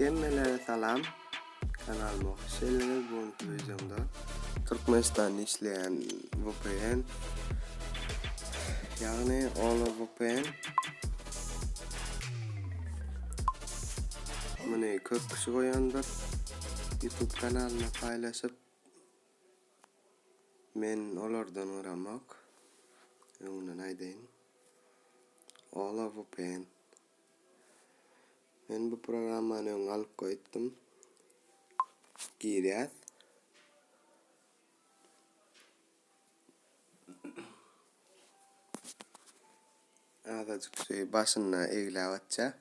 Hemmelere salam. Kanalyma hoş geldiňiz. Bu günki wideomda Türkmenistanda işleýän VPN ýagny Ola VPN Muny köp kişi goýandyr. YouTube kanalyna paýlaşyp Men olardan gyramok. Öňünden aýdaýyn. Ola VPN. Men bu programmany öň alyp goýupdym. Girýäs. Azajyk şu başynda egläp atýar.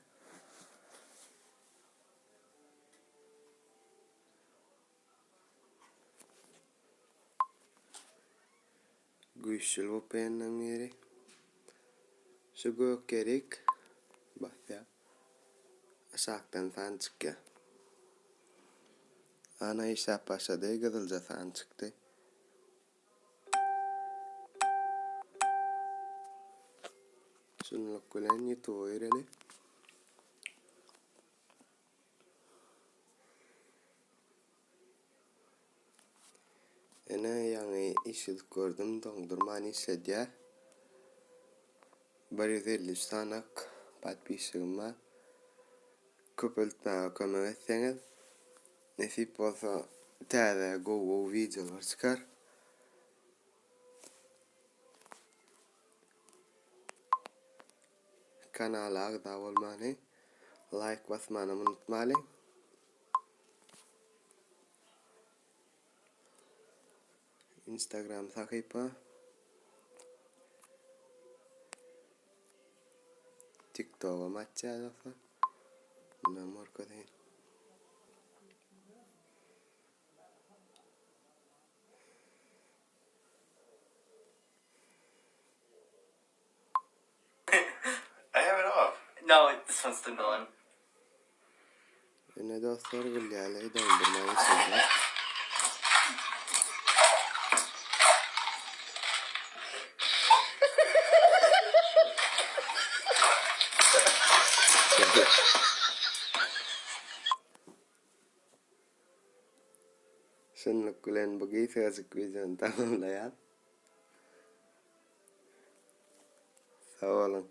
Güýçli VPN-iň biri. Şu gök ýerik basýar. Aşakdan san çykýar. Ana işläp başlady, gyzylja san çykdy. Şunluk bilen YouTube-a gireli. Ene ýaňy işledip gördüm doňdurman işledýär. 153 sanak podpisçigim bar. Köpeltmäge kömek etseňiz nesip bolsa täze gowy gowy wideolar çykar. Kanala agza bolmany, laýk basmanam unutmalyň. Instagram sahypa. TikTokam açýar dostlar. Mundan görkezeýin. I have it off. No, this one's still going. Ine dostlar gülýäli doňdurma geçirdi. Şunluk bilen bu gysgajyk wideony tamamlaýas. Sag boluň.